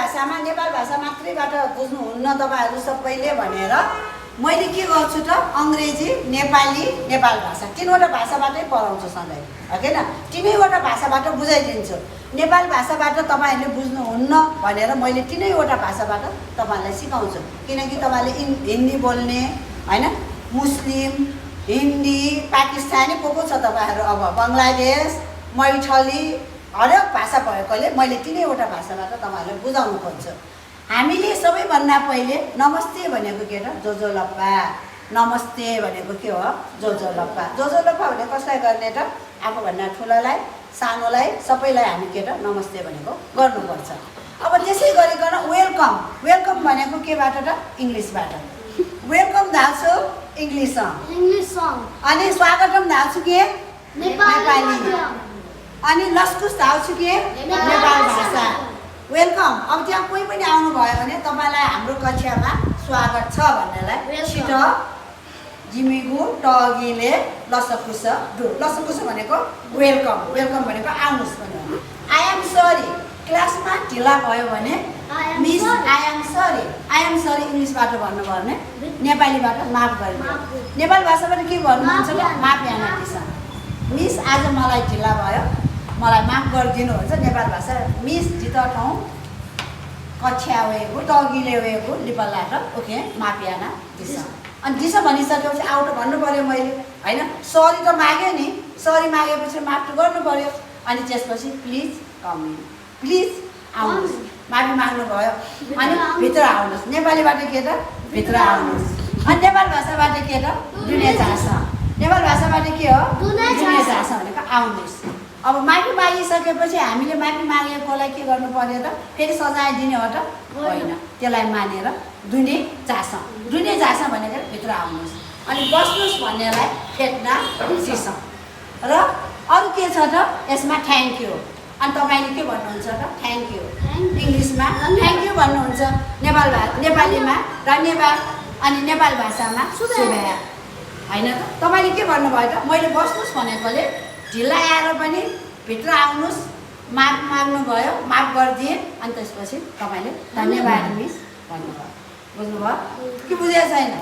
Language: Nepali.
भाषामा नेपाल भाषा मात्रैबाट बुझ्नुहुन्न तपाईँहरू सबैले भनेर मैले के गर्छु त अङ्ग्रेजी नेपाली नेपाल भाषा तीनवटा भाषाबाटै पढाउँछु सधैँ होइन तीनैवटा भाषाबाट बुझाइदिन्छु नेपाल भाषाबाट तपाईँहरूले बुझ्नुहुन्न भनेर मैले तीनैवटा भाषाबाट तपाईँहरूलाई सिकाउँछु किनकि तपाईँले हिन्दी बोल्ने होइन मुस्लिम हिन्दी पाकिस्तानी को छ तपाईँहरू अब बङ्गलादेश मैथली हरेक भाषा भएकोले मैले तीनैवटा भाषाबाट तपाईँहरूलाई बुझाउनु खोज्छु हामीले सबैभन्दा पहिले नमस्ते भनेको के त जो लप्पा नमस्ते भनेको के हो जो लप्पा भने कसलाई गर्ने त आफूभन्दा ठुलोलाई सानोलाई सबैलाई हामी के त नमस्ते भनेको गर्नुपर्छ अब त्यसै गरिकन वेलकम भनेको केबाट त इङ्ग्लिसबाट वेलकम धाल्छु इङ्ग्लिस अनि स्वागतम धाल्छु के नेपाली अनि लस्कुस धाल्छु के नेपाल भाषा वेलकम अब त्यहाँ कोही पनि आउनुभयो भने तपाईँलाई हाम्रो कक्षामा स्वागत छ भन्नेलाई छिट जिमिगु टगिले लसकुस डु लसकुस भनेको वेलकम भनेको आउनुहोस् भनेर आई एम सरी क्लासमा ढिला भयो भने मिस आई एम सरी इङ्ग्लिसबाट भन्नुपर्ने नेपालीबाट माफ गरिदिनु नेपाल भाषाबाट के भन्नुहुन्छ त माफ याना दिसा मिस आज मलाई ढिला भयो मलाई माफ गरिदिनु हुन्छ नेपाल भाषा मिस जित ठाउँ कक्षा वेको टगिले वेको लिपलाट ओके माफ याना दिसा अनि दिसा भनिसकेपछि आउट भन्नु पर्यो मैले होइन सरी त माग्यो नि सरी मागेपछि माफ त गर्नु पर्यो अनि त्यसपछि प्लिज कम प्लिज आउनुहोस् माफी माग्नु भयो अनि भित्र आउनुहोस् नेपालीबाट के त भित्र आउनुहोस् अनि नेपाल भाषाबाट के त दुनिया चाहन्छ नेपाल भाषाबाट के हो दुनिया चाहन्छ भनेको आउनुहोस् अब माफी मागिसकेपछि हामीले माफी मागेकोलाई के गर्नु पर्यो त फेरि सजाय दिने हो त होइन त्यसलाई मानेर दुनिया चाहन्छ भनेर भित्र आउनुहोस् अनि बस्नुहोस् भन्नेलाई फेट्ना सिस र अरू के छ त यसमा थ्याङ्क यू अनि तपाईँले के भन्नुहुन्छ त थ्याङ्क यू इङ्ग्लिसमा थ्याङ्क यू भन्नुहुन्छ नेपालीमा धन्यवाद अनि नेपाल भाषामा शुभया होइन त तपाईँले के भन्नुभयो त मैले बस्नुहोस् भनेकोले ढिला आएर पनि भित्र आउनुहोस् माफ माग्नुभयो माफ गरिदिएँ अनि त्यसपछि तपाईँले धन्यवाद मिस भन्नुभयो बुझ्नुभयो कि बुझेको छैन